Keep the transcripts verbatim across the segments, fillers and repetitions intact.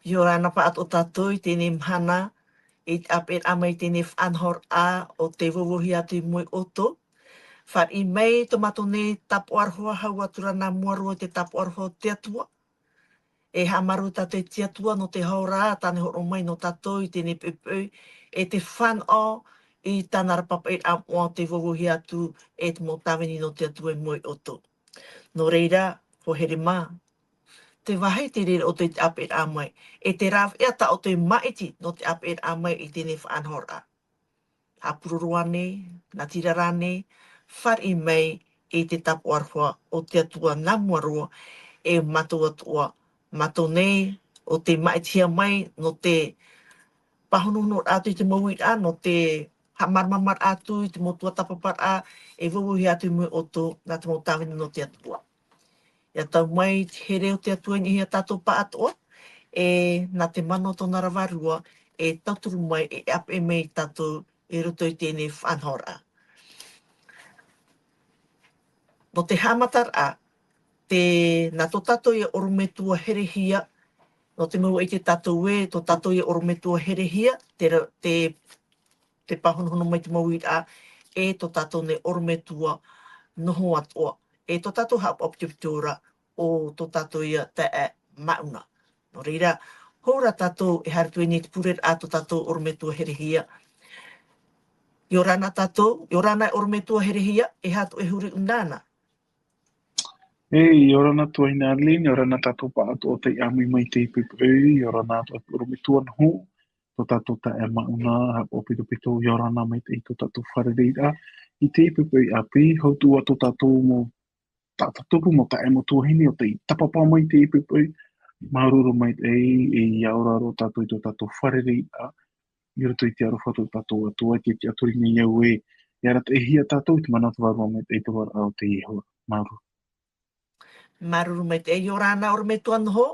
ʻIa ora na pāʻatoʻa tātou i teie mahana, i te ʻāpeʻeraʻa mai i teie faʻanahoraʻa o tē vauvahi atu i mua iā ʻoutou. Fāriʻi mai tō mātou nei tāpaʻo aroha, hau atu ra nā mua roa i te tāpaʻo aroha o te Atua. E haʻamāuruuru tātou i te Atua nō te hora tāne hōroʻa mai nō tātou i teie poʻipoʻi, e te fānaʻo i tāna ra pāpaʻiraʻa moʻa o tē vauvahi atu, e te mau tāvini nō te Atua i mua iā ʻoutou. Nō reira, hoa here mā, tē vāhi te reira ʻoutou i te ʻāpeʻeraʻa mai, e te rāveʻa tā ʻoutou e māʻiti nō te ʻāpeʻeraʻa mai i teie faʻanahoraʻa. Haʻapuroro ānei, natirara ānei, fāriʻi mai i te tāpaʻo aroha o te Atua nā mua roa, e mātou atoʻa, mātou nei, ʻo tē māʻitihia mai nō te pāhonohonoraʻa atu i te mau uiraʻa, nō te haʻamāramaramaraʻa atu i te mau tuatāpaparaʻa e vauvahi atu i mua iā ʻoutou, nā te mau tāvini nō te Atua. ʻIa tae mai te here o te Atua i niʻa iā tātou pāʻatoʻa, e nā te mana o tōna ra Vārua, e tauturu mai, e ʻāpeʻe mai iā tātou i roto i teie faʻanahoraʻa. Nō te haʻamataraʻa, te, nā tō tātou ia ʻorometua herehia, nō te mau e ʻite tātou ē, tō tātou ia ʻorometua herehia, te ra-, te, te pāhonohono mai te mau uiraʻa, e tō tātou nei ʻorometua noho atoʻa, e tō tātou haʻapaʻo pitopito ra, ʻo tō tātou ia taeaʻe Mauna. Nō reira, hou rā tātou e haere atu i niʻa i te pureraʻa a tō tātou ʻorometua herehia. ʻIa ora na tātou, ʻia ora na ʻorometua herehia, e aha atu e huru iʻa nāna? E, ʻia ora na tuahine Adeline, ʻia ora na tātou pāʻatoʻa tei ʻāmui mai i teie poʻipoʻi, ʻia ora na atoʻa te ʻorometua noho, tō tātou taeaʻe Mauna, haʻapaʻo pitopito, ʻia ora na maitaʻi tō tātou fārereiraʻa i teie poʻipoʻi ʻāpī, hou atu ā tō tātou mau taʻata tupu, mau taeaʻe, mau tuahine, ʻo tei tāpapa mai i teie poʻipoʻi, māuruuru maitaʻi, e ʻia ora roa tātou i tō tātou fārereiraʻa, i roto i te aroha o tō tātou Atua, i te tiʻaturi nei au ē, e arataʻihia tātou i te mana o te Vārua Maitaʻi, i te huaʻaraʻa o te Iehova. Māuruuru. Māuruuru maitaʻi, ʻia ora na ʻorometua noho.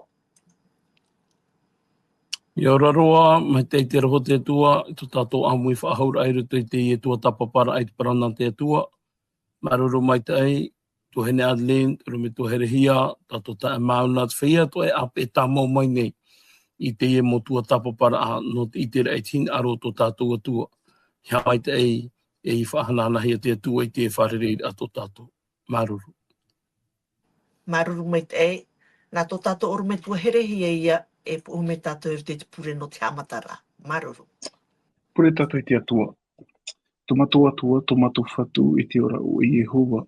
ʻIa ora roa, maitaʻi te aroha o te Atua, i tō tātou ʻāmui faʻahouraʻa i roto i teie tuatāpaparaʻa i te parau nā te Atua. Māuruuru maitaʻi, tuahine Adeline, ʻorometua herehia, tātou taeaʻe Mauna, te feiā atoʻa e ʻāpeʻe tāmau mai nei i teie mau tuatāpaparaʻa nō te ʻiteraʻa i te hinaʻaro o tō tātou Atua. ʻIa haʻamaitaʻi, e ʻia faʻahanahanahia te Atua i te fārereiraʻa a tō tātou. Māuruuru. Māuruuru maitaʻi, nā tō tātou ʻorometua herehia ïa e puʻohu mai tātou i roto i te pure nō te haʻamataraʻa. Māuruuru. Pure tātou i te Atua. Tō mātou Atua, tō mātou Fatu, e te ora ʻo Iehova.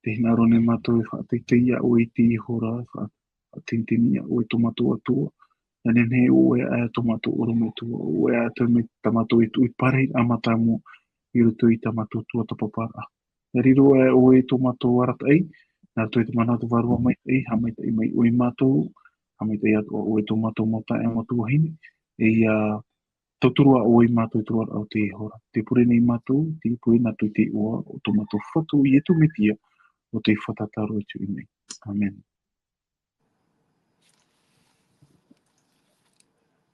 Tē hinaʻaro nei mātou e faʻateitei iā ʻoe i teie hora, faʻa-, faʻatinitini iā ʻoe tō mātou Atua. Nā reira nei ʻo ʻoe aʻe tō mātou ʻorometua, ʻo ʻoe aʻe tō me-, tā mātou e tuʻu i te parahiraʻa mātāmua i roto i tā mātou tuatāpaparaʻa. Nā reira ʻo ʻoe tō mātou arataʻi, nā roto i te mana o te Vārua Maitaʻi, haʻamaitaʻi mai ʻoe iā mātou, haʻamaitaʻi atoʻa ʻoe tō mātou mau taeaʻe, mau tuahine, e ʻia tauturu ā ʻoe iā mātou i te roaraʻa o teie hora. Tē pure nei mātou, tē pure nā roto i te iʻoa o tō mātou Fatu, Ietu Metia, ʻo tē fātata roa i te hoʻi nei. ʻĀmene.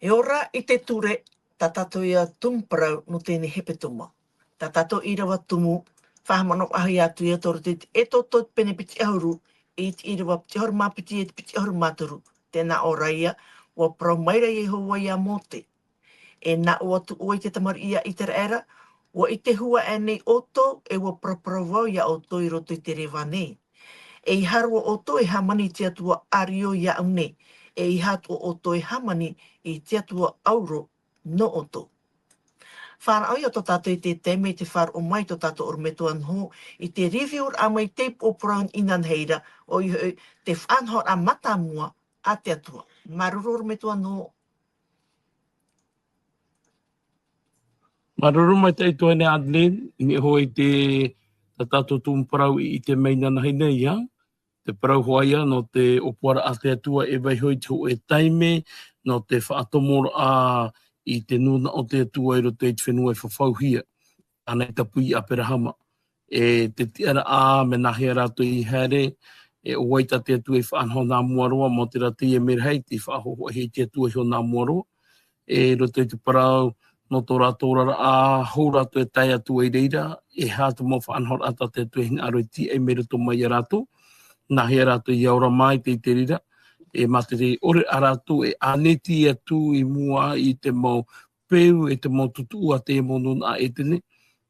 E ora i te ture, tā tātou ia tumu parau nō teie nei hepetoma. Tā tātou ʻīrava tumu, faʻahaʻamanaʻohia atu ïa tō roto i te Exodo pene piti ʻahuru, i te ʻīrava piti ʻahuru mā piti e te piti ʻahuru mā toru, tē nā ʻō ra ïa, ʻua parau maira Iehova iā Mōte. E nā ʻō atu ʻoe i te tamariʻi a ʻĪteraʻera, ʻua ʻite hua aʻe nei ʻoutou, e ʻua paraparau vau iā ʻoutou i roto i te reva nei. E ʻeiaha roa ʻoutou e hāmani i te Atua ʻārio iāʻu nei, e ʻeiaha atoʻa ʻoutou e hāmani i te Atua ʻauro nō ʻoutou. Fānaʻo ïa tō tātou i te taime i te faʻaroʻo mai tō tātou ʻorometua noho, i te review-raʻa mai te upoʻo parau inanahi ra, ʻoia hoʻi te faʻanahoraʻa mātāmua a te Atua. Māuruuru ʻorometua noho. Māuruuru maitaʻi tuahine Adeline, i niʻa hoʻi i te, tā tātou tumu parau i ʻite mai inanahi nei, ā, te parau hoʻi ïa nō te ʻōpuaraʻa a te Atua e vaiiho i te hōʻē taime, nō te faʻatomoraʻa i te nūnaʻa o te Atua i roto i te fenua e fafauhia. Tāna i tapuʻi iā Aperahama. E te tiʻaraʻa, mea nāhea rātou i haere, e ʻo vai tā te Atua i faʻanaho nā mua roa, mau terā teie mea rahi, tei faʻahohoʻahia e te Atua iho nā mua roa. E roto i te parau, nō tō rātou oraraʻa, hou rātou e tae atu ai i reira, e aha te mau faʻanahoraʻa tā te Atua i hinaʻaro e tīaʻi mai roto mai iā rātou, nāhea rātou i ora mai i te, i te reira, e mā te reira ʻore a rātou e ʻāneti atu i mua i te mau peu, e te mau tutuʻu a te mau nūnaʻa ʻētene,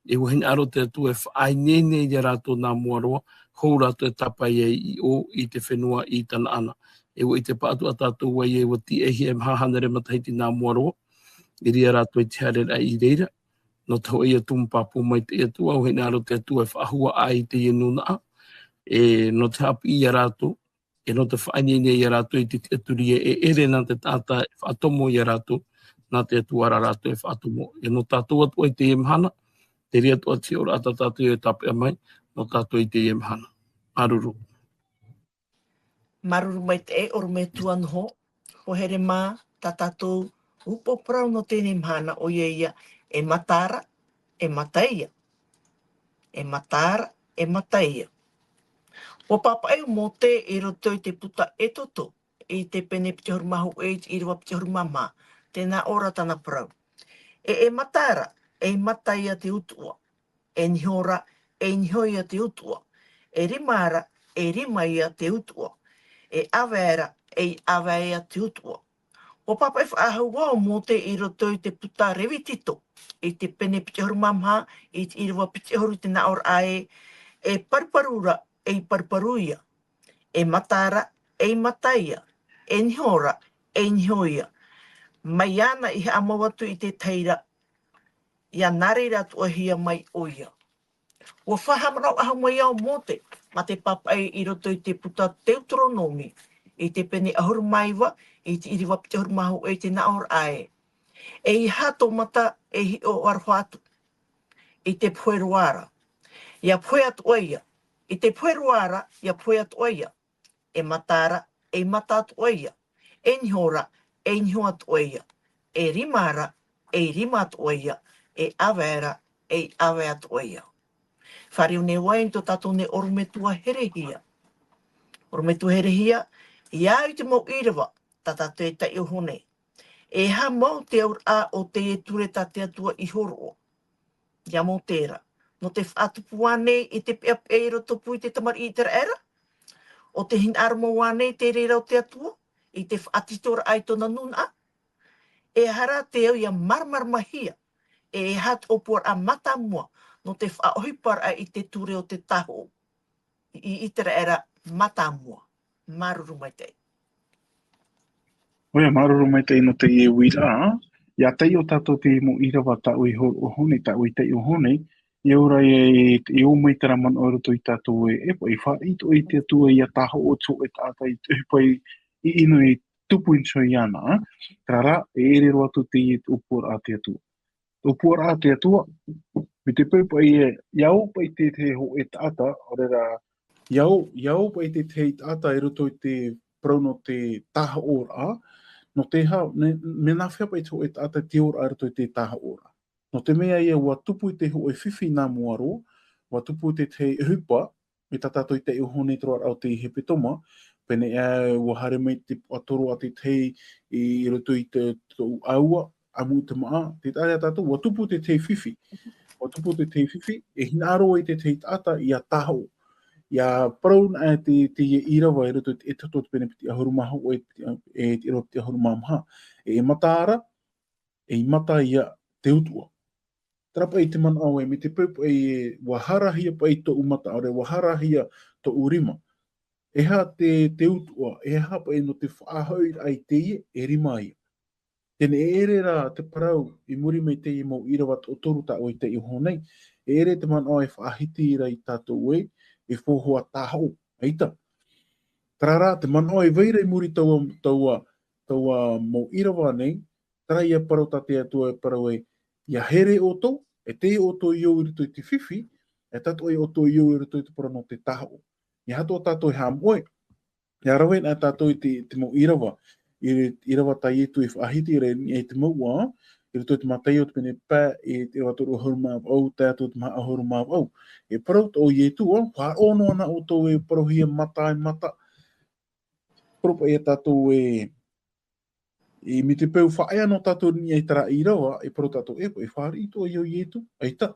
e ʻua hinaʻaro te Atua e faʻaineine ia rātou nā mua roa, hou rātou e tāpae ai i ʻō i te fenua i Tanaana. E ʻua ʻite pāʻatoʻa tātou ē, e ʻua tiʻa hia e maha hānere matahiti nā mua roa, i reira rātou i te haereraʻa i reira, nō te hōʻē ia tumu pāpū mai te Atua, ʻua hinaʻaro te Atua e faʻahua ai teie nūnaʻa, e nō te haʻapiʻi ia rātou, e nō te faʻaineine ia rātou i te tiʻaturi e ʻere nā te taʻata e faʻatomo ia rātou, nā te Atua rā rātou e faʻatomo. E nō tātou atoʻa i teie mahana, te reira atoʻa te hiʻoraʻa tā tātou e tāpeʻa mai, nō tātou i teie mahana. Māuruuru. Māuruuru maitaʻi, ʻorometua Noho, ʻua here mā tā tātou upoʻo parau nō teie mahana, ʻoia ia, e mata ra, e mata ia. E mata ra, e mata ia. ʻUa pāpaʻi ʻo Mōte i roto i te puta Exodo, i te pene piti ʻahuru mā hōʻē, i te ʻīrava piti ʻahuru mā maha, tē nā ʻō ra tāna parau. E, e mata ra, ei mata ia te utuʻa. E niho ra, ei niho ia te utuʻa. E rima ra, ei rima ia te utuʻa. E ʻāvae ra, ei ʻāvae ia te utuʻa. ʻUa pāpaʻi faʻahou ʻo Mōte i roto i te puta Levitito, i te pene piti ʻahuru mā maha, i te ʻīrava piti ʻahuru, tē nā ʻō ra ē, e paruparu ra, ei paruparu ia. E mata ra, ei mata ia. E niho ra, ei niho ia. Mai iāna i haʻamau atu i te tahi ra, ʻia nā reira atoʻahia mai ʻoia. ʻUa faʻahaʻamanaʻo faʻahou mai ʻo Mōte, mā te pāpaʻi i roto i te puta Teuteronome, i te pene ʻahuru mā iva, i te ʻīrava piti ʻahuru mā hōʻē, tē nā ʻō ra ē. Eiaha tō mata e hiʻo aroha atu, i te pohe roa ra, ʻia pohe atoʻa ia, i te pohe roa ra, ʻia pohe atoʻa ia. E mata ra, ei mata atoʻa ia. E niho ra, ei niho atoʻa ia. E rima ra, ei rima atoʻa ia. E ʻāvae ra, ei ʻāvae atoʻa ia. Fāriu nei vau i tō tātou nei ʻorometua herehia. ʻOrometua herehia, ʻia au i te mau ʻīrava, tā tātou e taiʻo iho nei. E aha mau te auraʻa o teie ture tā te Atua i hōroʻa? ʻIa Mōte ra. Nō te faʻatupu ānei i te peʻapeʻa i rotopū i te tamariʻi ʻĪteraʻera? ʻO te hinaʻaro mau ānei i te reira o te Atua, i te faʻatitoraʻa i tōna nūnaʻa? E aha rā te au ʻia māramaramahia, e aha te ʻōpuaraʻa mātāmua, nō te faʻaʻohiparaʻa i te ture o te tāhoʻo i, i ʻĪteraʻera mātāmua. Māuruuru maitaʻi. ʻOia, māuruuru maitaʻi nō teie uiraʻa. ʻIa taiʻo tātou i te mau ʻīrava tā ʻoe i hōroʻa iho nei, tā ʻoe i taiʻo iho nei, ʻia ora ia e, e ō mai terā manaʻo i roto ia tātou ē, e paʻi, fāriʻi atoʻa i te Atua ʻia tāhoʻo te hōʻē taʻata i te ʻohipa i, i ʻino e tupu i niʻa iāna, ā. Terā rā, e ʻere roa atu teie ʻōpuaraʻa a te Atua. ʻŌpuaraʻa a te Atua, mai te peu paʻi ē, ʻia ō paʻi te, te hōʻē taʻata, ʻaore rā, ʻia ō, ʻia ō paʻi te, te taʻata i roto i te parau nō te tāhoʻoraʻa, nō te aha, mea, mea nāfea paʻi te hōʻē taʻata i te ōraʻa i roto i te tāhoʻoraʻa. Nō te mea ïa, ʻua tupu i te hōʻē fifi nā mua roa, ʻua tupu i te, te ʻohipa, mai tā tātou i taiʻo iho nei i te roaraʻa o te hepetoma, pēneiaʻe ʻua haere mai te puaʻatoro a te tahi i, i roto i te, tōʻu ʻāua, ʻamu i te māʻa, tē ʻite ra tātou, ʻua tupu te tahi fifi. ʻUa tupu te tahi fifi, e hinaʻaro ai te tahi taʻata ʻia tāhoʻo. ʻIa parau anaʻe te, te ʻīrava i roto i te Exodo te pene piti ʻahuru mā hōʻē, e, e te ʻīrava piti ʻahuru mā maha. E, e mata ra, ei mata ia te utuʻa. Terā paʻi te manaʻo ē, mai te peu paʻi ē, ʻua harahia paʻi tōʻu mata, ʻaore, ʻua harahia tōʻu rima. E aha te, te utuʻa, e aha paʻi nō te faʻahoʻiraʻa i teie, e rima ia. Teie e ʻere rā te parau, i muri mai teie mau ʻīrava toʻotoru tā ʻoe i taiʻo iho nei, e ʻere te manaʻo e faʻahiti ra ia tātou ē, e faʻahoʻi tāhoʻo, ʻaita. Terā rā, te manaʻo e vai ra i muri taua, taua, taua mau ʻīrava nei, terā ïa parau tā te Atua e parau ē, ʻia here ʻoutou, e tei ʻoutou i ō i roto i te fifi, e tātou ʻoutou i ō i roto i te parau nō te tāhoʻo. ʻIa haʻatoʻa tātou e haʻamoʻe, ʻia rave anaʻe tātou i te, te mau ʻīrava, i, ʻīrava tā Ietu e faʻahiti ra i niʻa i te mouʻa, i roto i te Mataio te pene pae, i te ʻīrava toru ʻahuru mā vaʻu, tae atu te maha ʻahuru mā vaʻu. E parau tō Ietu, ā, faʻaroʻo noa na ʻoutou e parauhia mata, e mata. Parau paʻi ia tātou ē, i, mai te peu faʻaea noa tātou i niʻa i terā ʻīrava, e parau tātou ē, e fāriʻi atoʻa ïa ʻo Ietu, ʻaita.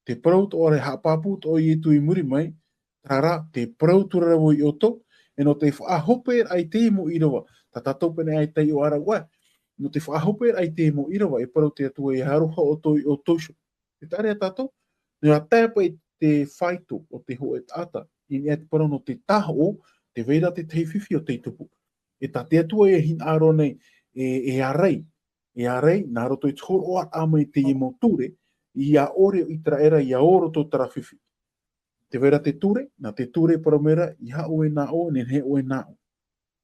Te parau atoʻa ra e haʻapāpū atoʻa ʻo Ietu i muri mai, terā rā, te parau atu ra vau ia ʻoutou, E nō te faʻahoperaʻa i teie mau ʻīrava, tā tātou pēnei aʻe i taiʻo ʻāraʻua, nō te faʻahoperaʻa i teie mau ʻīrava, e parau te Atua, ʻia aroha ʻoutou i ʻoutou iho. Tē taʻa ra ia tātou, nō te tae paʻi te faito o te hōʻē taʻata, i niʻa i te parau nō te tāhoʻo, tē vai ra te tahi fifi ʻo tei tupu. E tā te Atua e hinaʻaro nei, e, e ʻārai, e ʻārai, nā roto i te hōroʻaraʻa mai i teie mau ture, ʻia ʻore ʻo ʻĪteraʻera ʻia ō i roto terā fifi. Tē vai ra te ture, nā te ture e parau mai ra, ʻeiaha ʻoe nāʻu, e nehenehe ʻoe nāʻu.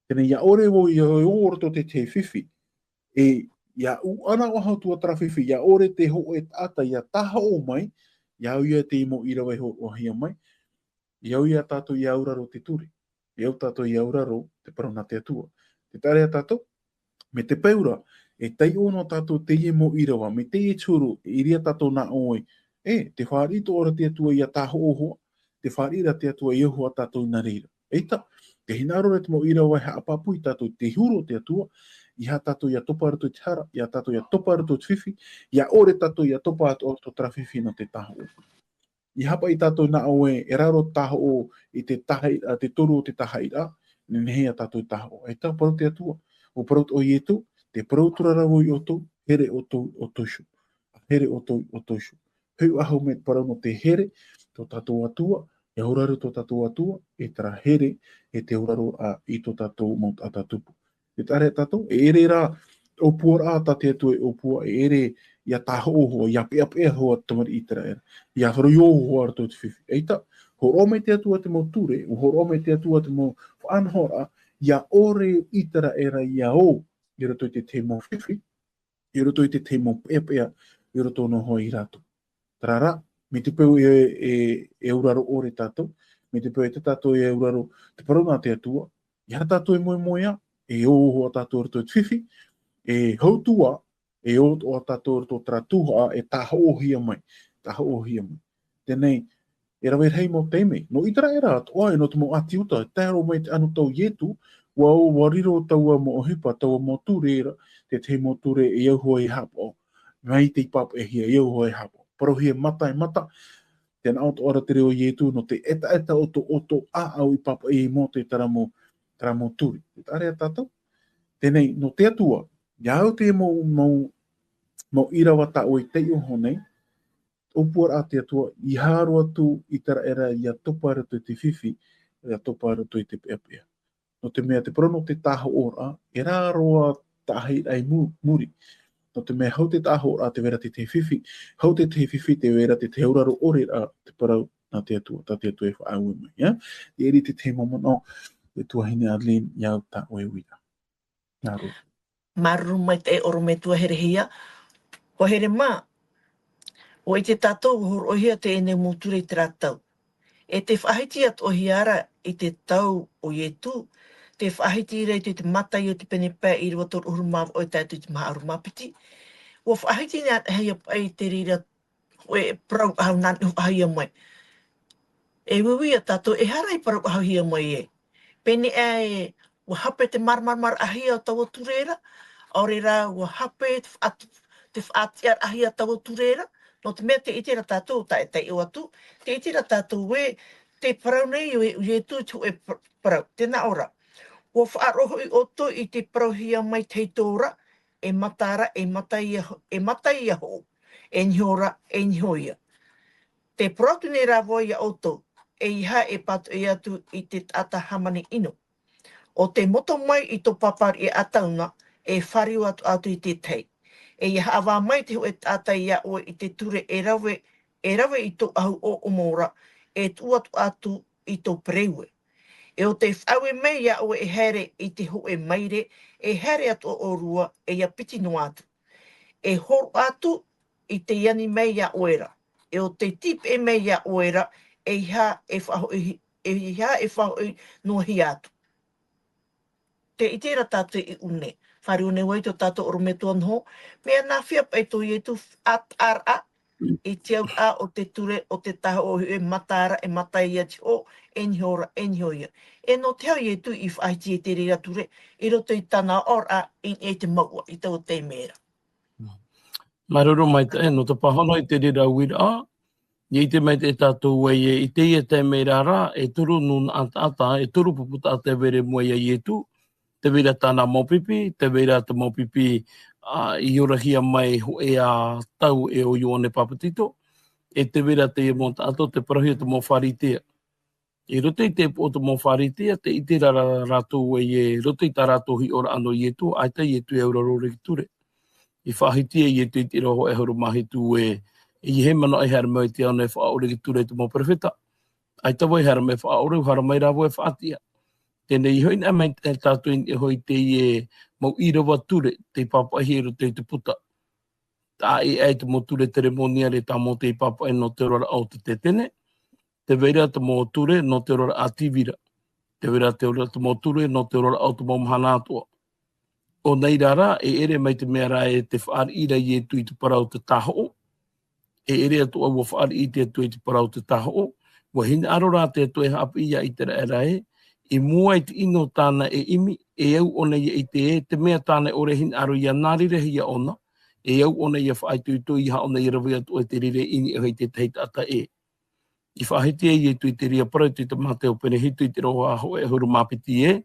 Teie nei ʻia ʻore vau ʻia ō i roto i te tahi fifi. E, ʻia ʻūʻana ʻoaʻoa atu ā terā fifi, ʻia ʻore te hōʻē taʻata ʻia tāhoʻo mai, ʻia au ia i teie mau ʻīrava e hōroʻahia mai, ʻia au ia tātou ʻia auraro te ture. ʻIa au tātou ʻia auraro te parau nā te Atua. Tē taʻa ra ia tātou, mai te peu ra, e taiʻo noa tātou teie mau ʻīrava, mai teie te huru, e ʻere ia tātou nā ʻoe, e, tē fāriʻi atoʻa ra te Atua ʻia tāhoʻo hoʻi, tē fāriʻi ra te Atua ʻia au hoʻi tātou i nā reira. ʻEita, tē hinaʻaro ra te mau ʻīrava e haʻapāpū ia tātou i te huru o te Atua, ʻeiaha tātou ʻia topa i roto i te hara, ʻeiaha tātou ʻia topa i roto i te fifi, ʻia ʻore tātou ʻia topa atoʻa i roto i terā fifi nō te tāhoʻo. ʻEiaha paʻi tātou nā ʻoe, e raro tāhoʻo i te tahaʻiraʻa, te toru o te tahaʻiraʻa, e nehenehe ia tātou e tāhoʻo. ʻEita, parau te Atua, ʻua parau atoʻa Ietu, tē parau atu ra vau ia ʻoutou, here ʻoutou, ʻoutou iho. Here ʻoutou, ʻoutou iho. Hou ā hoʻi mai te parau nō te here, tō tātou Atua, e auraro tō tātou Atua, e terā here, e te auraro ā i tō tātou mau taʻata tupu. Tē taʻa ra ia tātou, e ʻere rā, ʻōpuaraʻa tā te Atua e ʻōpua, e ʻere ʻia tāhoʻo hoʻi, ʻia peʻapeʻa hoʻi te tamariʻi ʻĪteraʻera. ʻIa faʻaroʻo hoʻi i roto i te fifi. ʻEita, hōroʻa mai te Atua te mau ture, ʻua hōroʻa mai te Atua te mau faʻanahoraʻa, ʻia ʻore ʻĪteraʻera ʻia ō i roto i te tahi mau fifi, i roto i te tahi mau peʻapeʻa, i roto noa hoʻi ia rātou. Terā rā, mai te peu e, e, e auraro ʻore tātou, mai te peu e ʻite tātou e auraro te parau nā te Atua, ʻeiaha tātou e moemoeā, e ō hoʻi tātou i roto i te fifi, e hou atu ā, e ō atoʻa tātou i roto i terā tuhaʻa e tāhoʻohia mai, tāhoʻohia mai. Teie nei, e rave rahi mau taime, nō ʻĪteraʻera atoʻa, e nō te mau ʻĀti Iuta, e tae roa mai i te anotau o Ietu, ʻua ō, ʻua riro taua mau ʻohipa, taua mau ture ra, te tahi mau ture e au hoʻi e haʻapaʻo, mai te ʻāpapahia, e au hoʻi e haʻapaʻo. Parauhia mata e mata, tē nā ʻō atoʻa ra te reo o Ietu, nō te ʻetaʻeta o tō, o tō ʻāʻau i pāpaʻi ai Mōte terā mau, terā mau ture. Tē taʻa ra ia tātou. Teie nei, nō te Atua, ʻia au te mau, mau, mau ʻīrava tā ʻoe i taiʻo hoʻi nei, ʻōpuaraʻa te Atua, ʻeiaha roa atu ʻĪteraʻera ʻia topa i roto i te fifi, ʻia topa i roto i te peʻapeʻa. Nō te mea te parau nō te tāhoʻoraʻa, e rā roa tahaʻiraʻa i mu-, muri. Nō te mea hou te tāhoʻoraʻa tē vai ra te tahi fifi, hou te tahi fifi tē vai ra te tahi auraro ʻore ra te parau nā te Atua, tā te Atua e faʻaue mai, ʻia. Te ʻere i te tahi mau manaʻo, e tuahine Arlene, ʻia au tā ʻoe uiraʻa. Nā reira. Māuruuru maitaʻi ʻorometua Herehia. ʻUa here mā, ʻua ʻite tātou, ʻua hōroʻahia teie mau ture i terā tau. E tē faʻahiti atoʻahia ra i te tau o Ietu, tē faʻahiti ra i te, te Mataio te pene pae ʻīrava toru ʻahuru mā vaʻu e tae atu i te maha ʻahuru mā piti. ʻUa faʻahiti nei atoʻahia paʻi te reira hōʻē parau ʻahu nā niʻa hoʻi ʻahia mai. E uiui ia tātou, e aha rā i parau ʻahuhia mai ai? Pēneiaʻe, ʻua hape te māramarama-, māramaramaʻahia o taua ture ra, ʻaore rā, ʻua hape te faʻat-, te faʻatiʻaraʻahia o taua ture ra, nō te mea tē ʻite ra tātou, tā e taiʻo atu, tē ʻite ra tātou ē, tē parau nei ʻo, ʻo Ietu te hōʻē pa-, parau, tē nā ʻō ra. ʻUa faʻaroʻo hoʻi ʻoutou i te parauhia mai te Tōra, e mata ra, e mata ia ho-, e mata ia hoʻi, e niho ra, e niho ia. Tē parau atu nei rā vau ia ʻoutou, ʻeiaha e pātoʻi atu i te taʻata hāmani ʻino. ʻO tei moto mai i tō pāpāriʻi ʻataʻuna, e fāriu atu, atu i te tahi. E ʻia haʻavā mai te hōʻē taʻata ia ʻoe i te ture e rave, e rave i tō ʻahu ʻōʻomo ra, e tuʻu atu, atu i tō pereue. E ʻo tei faʻaue mai ia ʻoe e haere i te hōʻē maire, e haere atu ʻōrua, e ʻia piti noa atu. E hōroʻa atu i te ani mai ia ʻoe ra. E ʻo tei tīpeʻe mai ia ʻoe ra, ʻeiaha e faʻahoʻi, ʻeiaha e faʻahoʻi noahia atu. Tē ʻite ra tātou i ʻō nei. Fāriu nei vau i tō tātou ʻorometua noho, mea nāfea paʻi tō Ietu faʻataʻaraʻa i te auraʻa o te ture, o te tahoʻo e mata ra, e mata ia te hoʻo, e niho ra, e niho ia. E nō te aha Ietu i faʻahiti i te reira ture, i roto i tāna oraraʻa i, i te mouʻa, i taua taime ra. Māuruuru maitaʻi, nō te pāhono i te reira uiraʻa, ʻIa ʻite maitaʻi tātou ē, i teie taime ra, e toru nūnaʻa taʻata, e toru pupu taʻata e vai ra i mua ia Ietu, tē vai ra tāna mau pipi, tē vai ra te mau pipi, ā, i orahia mai hōʻē ā tau e ʻo Ioane Papetito, e tē vai ra teie mau taʻata, tē parauhia te mau Pharisea. I roto i te upoʻo o te mau Pharisea, tē ʻite ra rātou ē, i roto i tā rātou hiʻoraʻa nō Ietu, ʻaita Ietu e auraro ra i te ture. I faʻahiti e Ietu i te ʻīrava hōʻē ʻahuru mā hitu ē, ʻeiaha e manaʻo e haere mai te ao nei e faʻaʻore i te ture i te mau perofeta. ʻAita vau e haere mai e faʻaʻore, ʻua haere mai rā vau e faʻatiʻa. Teie nei, i hinaʻaro mai tātou i niʻa hoʻi i teie mau ʻīrava ture, tei pāpaʻihia i roto i te puta. Taʻa ʻē aʻe te mau ture ceremonial tā Mōte i pāpaʻi nō te oraraʻa o te tetene, tē vai ra te mau ture nō te oraraʻa tīvira. Tē vai ra te ora-, te mau ture nō te oraraʻa o te mau mahana atoʻa. ʻO nei rā, e ʻere mai te mea ra ē tē fāriʻi ra Ietu i te parau o te tāhoʻo. E ʻere atoʻa ʻua fāriʻi te Atua i te parau o te tāhoʻo. ʻUa hinaʻaro rā te Atua e haʻapiʻi ia ʻĪteraʻera ē, i mua i te ʻino tāna e ʻimi, e au ʻōna ʻia ʻite ē, te mea tāna e ʻore e hinaʻaro ʻia nā-reira-hia ʻōna, e au ʻōna ʻia faʻaitoito, ʻeiaha ʻōna ʻia rave atoʻa i te reira i niʻa hoʻi i te tahi taʻata ē. I faʻahiti e Ietu i te reira parau i te Māteo pene hitu i te ʻīrava hōʻē ʻahuru mā piti ē,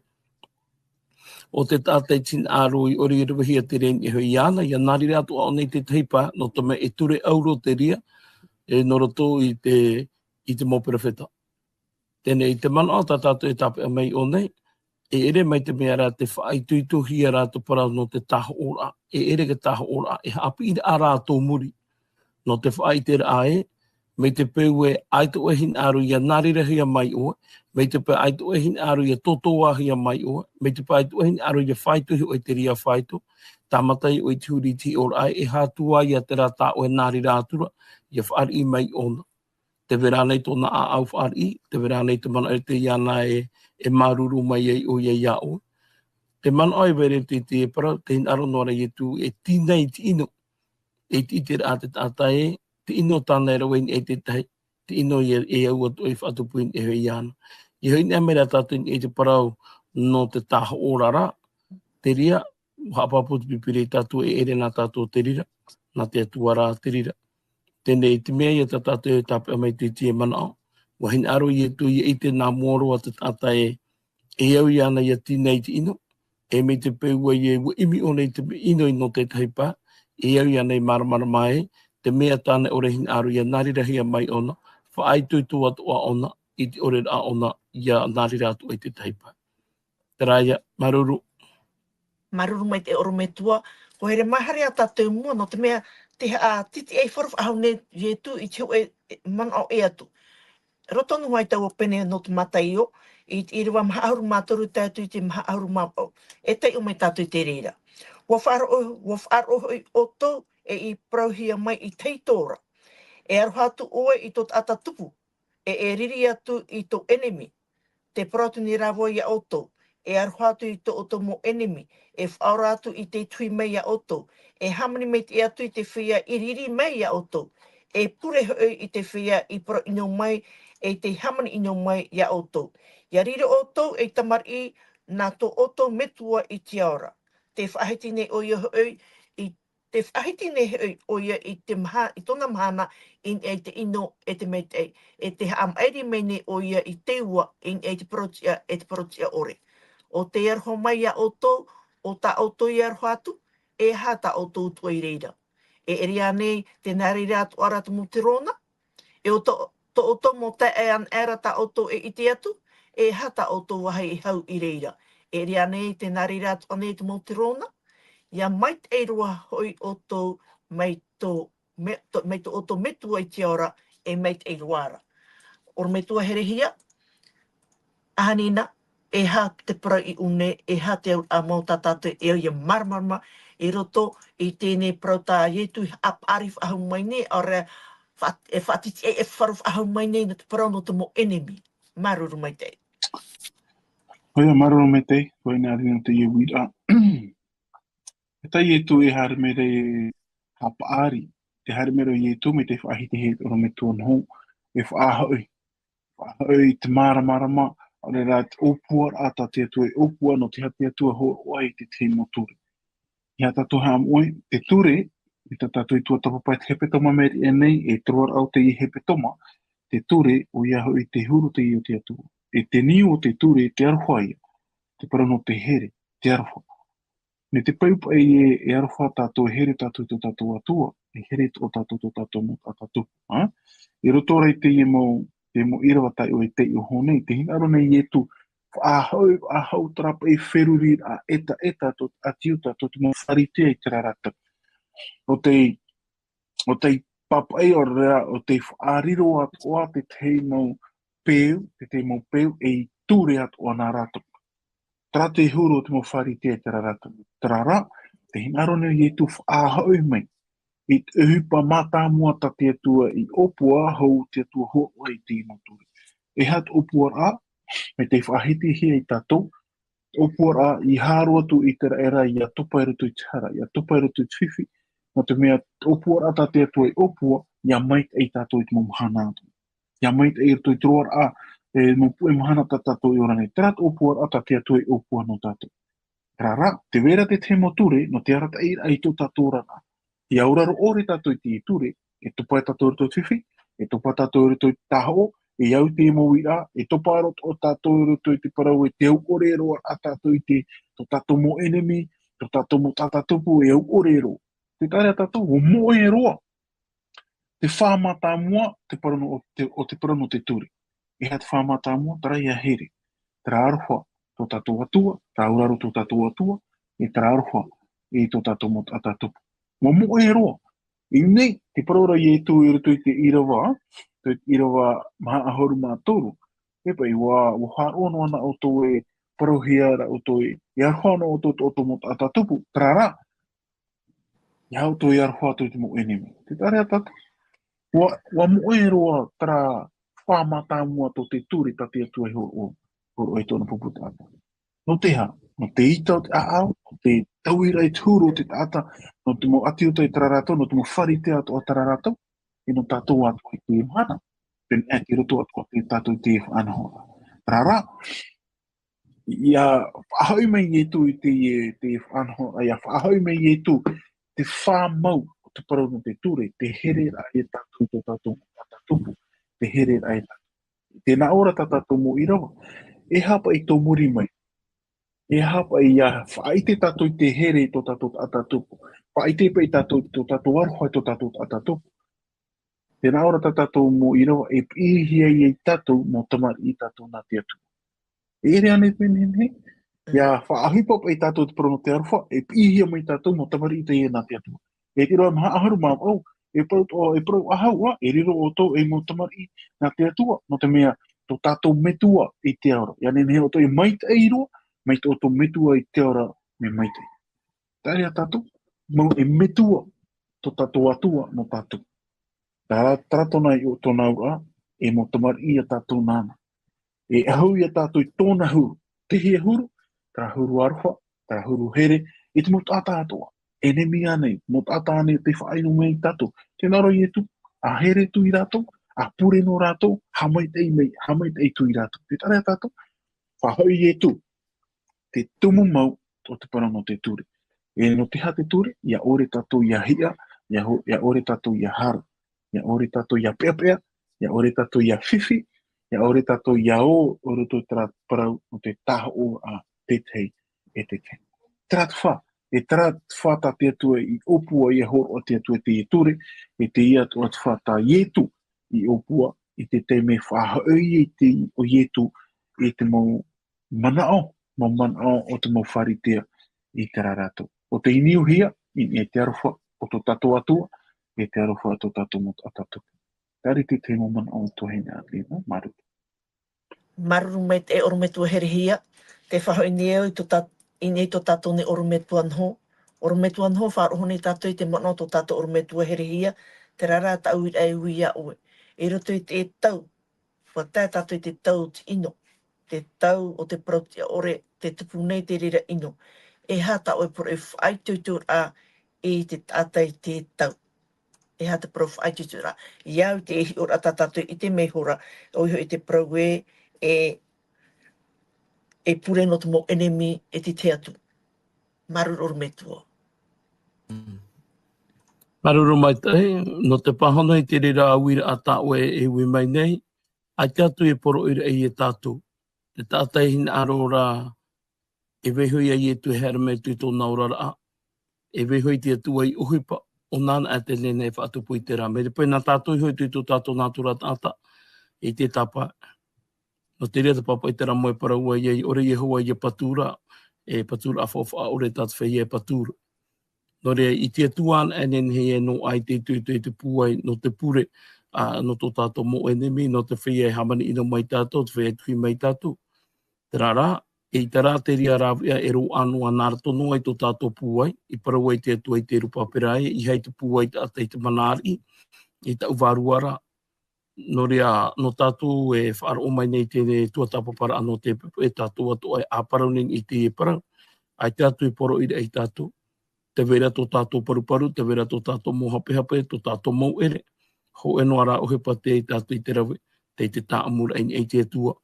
ʻo te taʻata i hinaʻaro i ʻore i ravehia te reira i niʻa hoʻi iāna, ʻia nā-reira atoʻa ʻōna i te tahi pae, nō te mea e ture ʻauro te reira, e nō roto i te, i te mau perofeta. Teie nei, i te manaʻo tā tātou e tāpeʻa mai i ʻō nei, e ʻere mai te mea ra tē faʻaitoitohia ra te parau nō te tāhoʻoraʻa, e ʻere te tāhoʻoraʻa, e haʻapiʻiraʻa rā tō muri. Nō te faʻaʻiteraʻa ē, mai te peu ē ʻaita ʻoe e hinaʻaro ʻia nā-reira-hia mai ʻoe, mai te peu ʻaita ʻoe e hinaʻaro ʻia tōtōahia mai ʻoe, mai te peu ʻaita ʻoe e hinaʻaro ʻia faito iho ʻoe i te reira faito, tāmata ʻoe i te huri i te hiʻoraʻa ē, e aha atu ā ia terā tā ʻoe e nā-reira atu ra, ʻia fāriʻi mai ʻōna. Tē vai ra ānei tōna ʻāʻau fāriʻi, tē vai ra ānei te manaʻo e ʻite iāna e, e māuruuru mai ai ʻoia iā ʻoe. Te manaʻo e vai ra i te, te parau, tē hinaʻaro noa ra Ietu e tīnai i te ʻino. E ʻite, ʻiteraʻa te taʻata ē, te ʻino tāna e rave i niʻa i te tahi, te ʻino e, e au atoʻa i faʻatupu i niʻa hoʻi iāna. ʻIa hinaʻaro mai rā tātou i niʻa i te parau nō te tāhoʻoraʻa, te reira, ʻua haʻapāpū te Pīpīria ia tātou e ʻere nā tātou te reira, nā te Atua rā te reira. Teie nei, i te mea ia tā tātou e tāpeʻa mai i te, te manaʻo, ʻua hinaʻaro Ietu ʻia ʻite nā mua roa te taʻata ē, e au iāna ʻia tīnai i te ʻino, e mai te peu ē ʻua ʻimi ʻōna i te ʻino i nō te tahi pae, e au iāna ʻia māramarama ē, te mea tāna e ʻore e hinaʻaro ʻia nā-reira-hia mai ʻōna, faʻaitoito atoʻa ʻōna i te ʻoreraʻa ʻōna ʻia nā-reira atoʻa i te tahi pae. Terā ia, māuruuru. Māuruuru maitaʻi ʻorometua, ʻua haere mai ā tātou i mua, nō te mea, tē haʻa-, tē tiʻa faʻahou nei Ietu i te hōʻē manaʻo ʻē atu. Roto noa i taua pene nō te Mataio, i te ʻīrava maha ʻahuru mā toru tae atu i te maha ʻahuru mā vaʻu. E taiʻo mai tātou i te reira. ʻUa faʻaroʻo-, ʻua faʻaroʻo hoʻi ʻoutou e i parauhia mai i te ora. E aroha atu ʻoe i tō taʻata tupu, e, e riri atu i tō ʻenemi. Tē parau atu nei rā vau iā ʻoutou, e aroha atu i tō ʻoutou mau ʻenemi, e faʻaora atu i te tuhi mai iā ʻoutou, e hāmani maitaʻi atu i te feiā i riri mai iā ʻoutou, e pure hoʻi i te feiā i parau ʻino mai, e te hāmani ʻino mai iā ʻoutou. ʻIa riro ʻoutou ei tamariʻi nā tō ʻoutou Metua i te ao ra. Tē faʻahiti nei ʻoia hoʻi i Tē faʻahiti nei hoʻi ʻoia i te maha-, i tōna mahana i niʻa i te ʻino e te maitaʻi, e tē haʻamaʻiri mai nei ʻoia i te ua i niʻa i te parau-tiʻa e te parau-tiʻa ʻore. ʻO tē aroha mai iā ʻoutou, ʻo tā ʻoutou e aroha atu, e aha tā ʻoutou Atua i reira. E ʻere ānei tē nā reira atoʻa ra te mau terona, e ʻo tō, tō ʻoutou mau taeaʻe anaʻe ra tā ʻoutou e ʻite atu, e aha tā ʻoutou vāhi e hau i reira. E ʻere ānei tē nā reira atoʻa nei te mau terona, ʻia maitaʻi roa hoʻi ʻoutou mai tō, me-, tō, mai tō ʻoutou Metua i te ao ra, e maitaʻi roa ra. ʻOrometua herehia, ʻahanina, e aha te parau i ʻō nei, e aha te auraʻa mau tā tātou e au ʻia māramarama i roto i teie parau tā Ietu i haʻapaʻari faʻahou mai nei, ʻaore ra, fa-, e faʻatitiʻaifaro faʻahou mai nei nō te parau nō te mau ʻenemi. Māuruuru maitaʻi. ʻOia, māuruuru maitaʻi, ʻoia nā reira nō teie uiraʻa. E tā Ietu e haere mai ra e haʻapaʻari, tē haere mai ra Ietu mai te faʻahitihia e te ʻorometua noho, e faʻahoʻi, faʻahoʻi i te māramarama, ʻaore rā te ʻōpuaraʻa tā te Atua e ʻōpua nō te aha te Atua e hōroʻa i te tahi mau ture. ʻEiaha tātou e haʻamoʻe, te ture, I tā tātou i tuatāpapa i te hepetoma Meriʻa nei, e te roaraʻa o teie hepetoma, te ture, ʻoia hoʻi te huru o te, o te Atua. E te niu o te ture, te aroha ia, te parau nō te here, te aroha. Nō te peu paʻi e, e aroha tātou, e here tātou i tō tātou Atua, e here atoʻa tātou i tō tātou mau taʻata tupu, ā? I roto rā i teie mau, te mau ʻīrava tāʻu e taiʻo iho nei, tē hinaʻaro nei Ietu, faʻahoʻi, faʻahoʻi terā paʻi feruriraʻa ʻetaʻeta tō te ʻĀti Iuta, tō te mau Pharisea i terā ra tau. ʻO tei, ʻo tei pāpaʻi ʻoia, ʻo tei faʻariro atoʻa te tahi mau peu, te tahi mau peu, ei ture atoʻa nā rātou. Terā te huru o te mau Pharisea i terā ra tau. Terā rā, tē hinaʻaro nei Ietu faʻahoʻi mai i te ʻohipa mātāmua tā te Atua i ʻōpua, hou te Atua hōroʻa i te mau ture. E aha te ʻōpuaraʻa, mai tei faʻahitihia ia tātou, te ʻōpuaraʻa i haere atu i te raʻi ra, ʻia topa i roto i te hara, ʻia topa i roto i te fifi, nō te mea te ʻōpuaraʻa tā te Atua i ʻōpua, ʻia maitaʻi tātou i te mau mahana atoʻa. ʻIa maitaʻi i roto i te roaraʻa, e, mau puʻe mahana tā tātou e ora nei. Terā te ʻōpuaraʻa tā te Atua i ʻōpua nō tātou. Terā rā, tē vai ra te tahi mau ture, nō te arataʻiraʻa i tō tātou oraraʻa. ʻIa auraro ʻore tātou i te ture, e topa tātou i roto i te fifi, e topa tātou i roto i te tāhoʻo, e au i te mau uiraʻa, e topa roa tātou i roto i te parau e te au ʻore roa a tātou i te, tō tātou mau ʻenemi, tō tātou mau taʻata tupu, e au ʻore roa. Tē taʻa ra tātou, ʻua moʻe roa te fā mātāmua, te parau nō, o te, o te parau nō te ture. E aha te fā mātāmua, terā ïa here. Terā aroha tō tātou Atua, terā auraro tō tātou Atua, e terā aroha i tō tātou mau taʻata tupu. ʻUa moʻe roa. I ʻō nei, tē parau ra Ietu i roto i te ʻīrava, te ʻīrava maha ʻahuru mā toru. E paʻi, ʻua, ʻua faʻaroʻo noa na ʻoutou e parauhia ra ʻoutou e, e aroha noa ʻoutou tō ʻoutou mau taʻata tupu. Terā rā, ʻia ʻoutou e aroha atu i te mau ʻenemi. Tē taʻa ra tātou. ʻUa, ʻua moʻe roa terā fā mātāmua tō te ture tā te Atua i hōroʻa, hōroʻa i tōna pupu taʻata. Nō te aha, nō te ʻita o te ʻāʻau, nō te tauiraʻa i te huru o te taʻata, nō te mau ʻĀti Iuta i terā ra tau, nō te mau Pharisea atoʻa i terā ra tau, e nō tātou atoʻa i teie mahana. Te mea tei roto atoʻa tātou i te faʻanahoraʻa. Terā rā, ʻia faʻahoʻi mai Ietu i te, te faʻanahoraʻa, ʻia faʻahoʻi mai Ietu te fā mau o te parau nō te ture, te hereraʻa ia tātou, tō tātou taʻata tupu, te hereraʻa ia tātou. Tē nā ʻō ra tā tātou mau ʻīrava, e aha paʻi tō muri mai, e aha paʻi ʻia faʻaʻite tātou i te here i tō tātou taʻata tupu, faʻaʻite paʻi tātou i tō tātou aroha i tō tātou taʻata tupu. Tē nā ʻō ra tā tātou mau ʻīrava, e piʻihia ia tātou mau tamariʻi tātou nā te Atua. E ʻere ānei te mea nehenehe, ʻia faʻaʻohipa paʻi tātou te parau nō te aroha, e piʻihia mai tātou mau tamariʻi teie nā te Atua. E te roa maha ʻahuru mā vaʻu, e parau tō, e parau ʻahau ā, e riro ʻoutou ei mau tamariʻi nā te Atua, nō te mea tō tātou Metua i te ao ra. ʻIa nehenehe ʻoutou e maitaʻi roa, mai tō ʻoutou Metua i te ao ra, mea maitaʻi. Terā ïa tātou, mau e Metua, tō tātou Atua nō tātou. Terā, terā tōna i ʻō, tōna auraʻa, e mau tamariʻi ia tātou nāna. E ʻahu ia tātou i tōna huru. Te hia huru, terā huru aroha, terā huru here, i te mau taʻata atoʻa. ʻEnemi ānei, mau taʻata ānei tei faʻaʻino mai ia tātou. Tē nā ʻō ra Ietu, ʻa here atu ia rātou, ʻa pure noa rātou, haʻamaitaʻi mai, haʻamaitaʻi atu ia rātou. Tē taʻa ra tātou, faʻahoʻi Ietu, te tumu mau o te parau nō te ture. E nō te aha te ture, ʻia ʻore tātou ʻia hiʻa, ʻia ho-, ʻia ʻore tātou ʻia hara, ʻia ʻore tātou ʻia peʻapeʻa, ʻia ʻore tātou ʻia fifi, ʻia ʻore tātou ʻia ō, ʻo roto i terā parau nō te tāhoʻo a te tahi e te tahi. Terā te fā, e terā te fā tā te Atua i ʻōpua, ʻia hōroʻa te Atua i te ture, e teie atoʻa te fā tā Ietu i ʻōpua, i te taime faʻahoʻi ai te, ʻo Ietu, i te mau manaʻo, mau manaʻo o te mau Pharisea i terā ra tau. ʻO tei niuhia, i niʻa i te aroha o tō tātou Atua, e te aroha o tō tātou mau taʻata tupu. Terā te tahi mau manaʻo o te tuahine a Lina, māuruuru. Māuruuru maitaʻi e ʻorometua herehia, tē faʻahoʻi nei au i tō tā-, i niʻa i tō tātou nei ʻorometua noho. ʻOrometua noho, faʻaroʻo nei tātou i te manaʻo o tō tātou ʻorometua herehia, terā rā tā ʻoe e ui iā ʻoe. I roto i te tau, ʻua tae tātou i te tau o te ʻino, te tau o te parau tiʻa ʻore, tē tupu nei te reira ʻino. E aha tā ʻoe parau faʻaitoitoraʻa i te taʻata i te tau? E aha te parau faʻaitoitoraʻa? ʻIa au i te hiʻoraʻa tā tātou i ʻite mai ihora, ʻoia hoʻi te parau ē, e, e pure noa te mau ʻenemi e te tahi atu. Māuruuru ʻorometua. Mm. Māuruuru maitaʻi, nō te pāhono i te reira uiraʻa tā ʻoe e ui mai nei, ʻaita atu e poroʻi ra ia tātou. Te taʻata e hinaʻaro ra, e vaiiho ia Ietu e haere mai atu i tōna oraraʻa. E vaiiho i te Atua i ʻohipa, ʻo nāna ʻa te nehenehe e faʻatupu i te rā. Mai te peu nā tātou iho atu i tō tātou nātura taʻata, i te tāpae. Nō te reira te pāpaʻi terā mau e parau ai, ʻaore Iehova ia patu ra, e patu ra faufaʻa, ʻaore tātou feiā e patu ra. Nō reira, i te Atua anaʻe e nehenehe e noaʻa i te itoito i te pūai, nō te pure, ā, nō tō tātou mau ʻenemi, nō te feiā e hāmani ʻino mai tātou, te feiā e tuhi mai tātou. Terā rā, eʻita rā te reira rāveʻa e roaʻa noa nā roto noa i tō tātou pūai, i parau ai te Atua i te Rupa Perae, ʻeiaha te pūai taʻata i te mana ariʻi, i taʻu vārua ra. Nō reira, nō tātou e faʻaroʻo mai nei teie tuatāpaparaʻa nō te pepe, e tātou atoʻa e ʻāparau nei i teie parau. ʻAita atu e poroʻi ra ia tātou. Tē vai ra tō tātou paruparu, tē vai ra tō tātou mau hapehape, tō tātou mau ʻere. Hōʻē noa rā ʻohipa tē ia tātou i te rave, tē ia tāʻamuraʻa i niʻa i te Atua.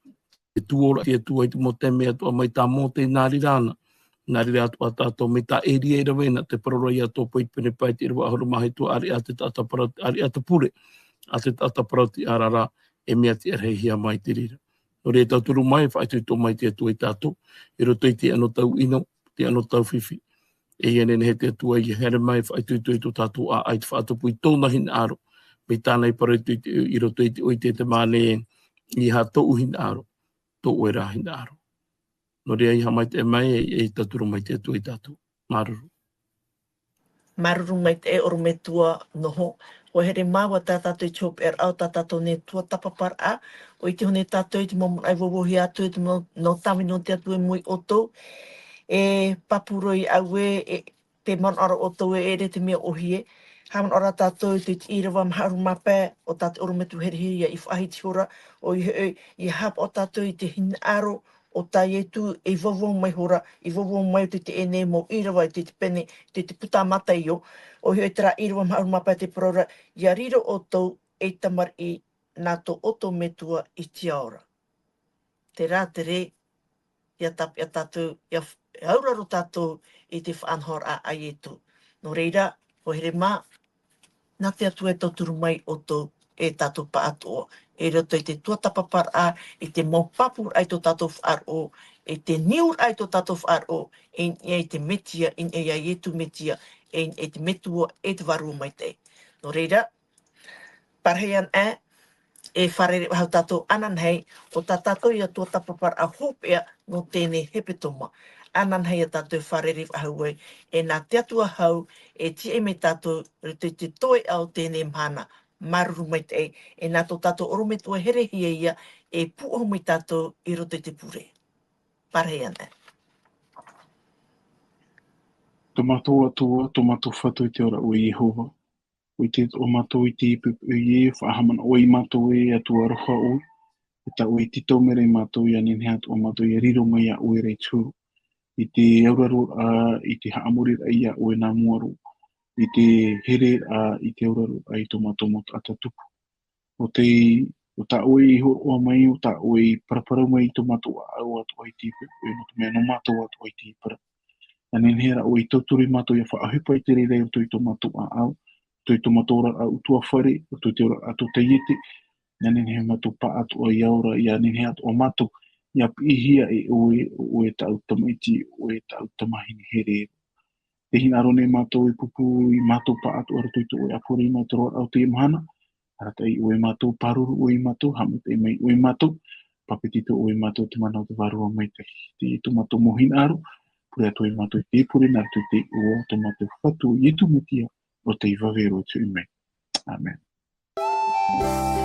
Te tuō ra te Atua i te mau taime atoʻa mai tā Mōte nā reira na. Nā reira atoʻa tātou mai tā Eria i rave na, te parau ra ia Topa i te pene pae e te ʻīrava ʻahuru mā hitu, ʻāreʻa te taʻata parau, ʻāreʻa te pure a te taʻata parau tiʻa ra, e mea tiʻaraʻahia mai te reira. Nō reira e tauturu mai, faʻaitoito mai te Atua ia tātou, i roto i te anotau ʻino, te anotau fifi. E ia nehenehe te Atua ia haere mai, faʻaitoito i tō tātou ʻāʻai, te faʻatupu i tōna hinaʻaro. Mai tāna i parau i te, i roto i te ʻoire Ietemane, ʻeiaha tōʻu hinaʻaro, tō ʻoe rā hinaʻaro. Nō reira ia haʻamaitaʻi mai, e, e tauturu mai te Atua ia tātou. Māuruuru. Māuruuru maitaʻi ʻorometua Noho. ʻUa here mā, ʻua tae tātou i te hopeʻaraʻa o tā tātou nei tuatāpaparaʻa. ʻUa ʻite hoʻi nei tātou i te mau manaʻo e vauvauhia atu, i te mau, nō tāvini nō te Atua i mua ia ʻoutou. E pāpū roa iāʻu ē, e, te manaʻo ra ʻoutou e ʻere te mea ʻōhie. Haʻamanaʻo rā tātou i te, te ʻīrava maha ʻahuru mā pae, ʻo tā te ʻorometua herehia i faʻahiti ihora, ʻoia hoʻi, ʻia haʻapaʻo tātou i te hinaʻaro o tā Ietu e vauvau mai ihora, e vauvau mai i te, teie nei mau ʻīrava, i te, te pene, te, te puta Mataio, ʻoia hoʻi terā ʻīrava maha ʻahuru mā pae tē parau ra, ʻia riro ʻoutou ei tamariʻi nā tō ʻoutou Metua i te ao ra. Terā te reira, ʻia tāpeʻa tātou, ʻia f-, ʻia auraro tātou i te faʻanahoraʻa a Ietu. Nō reira, ʻua here mā, nā te Atua e tauturu mai ia ʻoutou, e tātou pāʻatoʻa, i roto i te tuatāpaparaʻa, i te mau pāpūraʻa i tō tātou faʻaroʻo, i te niuraʻa i tō tātou faʻaroʻo, i niʻa i te Metia, i niʻa ia Ietu Metia, i niʻa i te Metua, e te Vārua Maitaʻi. Nō reira, Parahi ana, e fārerei faʻahou tātou ananahi, ʻo tā tātou ia tuatāpaparaʻa hopeʻa nō teie nei hepetoma. Ananahi ā tātou e fārerei faʻahou ai, e nā te Atua hau, e tīaʻi mai tātou, i roto i te toeʻa o teie nei mahana. Māuruuru maitaʻi, e nā tō tātou ʻorometua herehia ia, e pūʻohu mai tātou i roto i te pure. Parahi ana. Tō mātou Atua, tō mātou Fatu i te ao ra ʻoe Iehova. ʻUa ʻite atoʻa mātou i te pepe ʻoe, faʻahaʻamanaʻo ʻoe ia mātou ē, Atua aroha ʻoe, e tā ʻoe i tītau mai ra ia mātou, ʻia nehenehe atoʻa mātou ʻia riro mai iā ʻoe ra i te huru. I te auraro, ā, i te haʻamoriraʻa iā ʻoe nā mua roa, i te here, ā, i te auraro, ā, i tō mātou mau taʻata tupu. ʻO te, ʻo tā ʻoe i hōroʻa mai, ʻo tā ʻoe i paraparau mai i tō mātou ʻāʻau atoʻa i te pepe ʻoe, nō te mea nō mātou atoʻa i te parau. ʻIa nehenehe rā ʻoe i tauturu ia mātou ʻia faʻaʻohipa i te reira i roto i tō mātou ʻāʻau, i roto i tō mātou oraraʻa ʻutuāfare, i roto i te oraraʻa tōtaiete, ʻia nehenehe mātou pāʻatoʻa ʻia ora, ʻia nehenehe atoʻa mātou ʻia piʻihia e ʻoe, ʻo ʻoe tāʻu tamaiti, ʻo ʻoe tāʻu tamahine here. Tē hinaʻaro nei mātou e pūpū ia mātou pāʻatoʻa i roto i tō ʻoe ʻāpōʻi i te roaraʻa o teie mahana, arataʻi ʻoe ia mātou, pāruru ʻoe ia mātou, haʻamaitaʻi mai ʻoe ia mātou, pāpetito ʻoe ia mātou i te mana o te Vārua Maitaʻi. Teie tō mātou mau hinaʻaro, pure atoʻa ia mātou i te pure nā roto i te iʻoa o tō mātou Fatu ʻo Ietu Metia, ʻo tei vave roa i te hoʻi mai. ʻĀmene.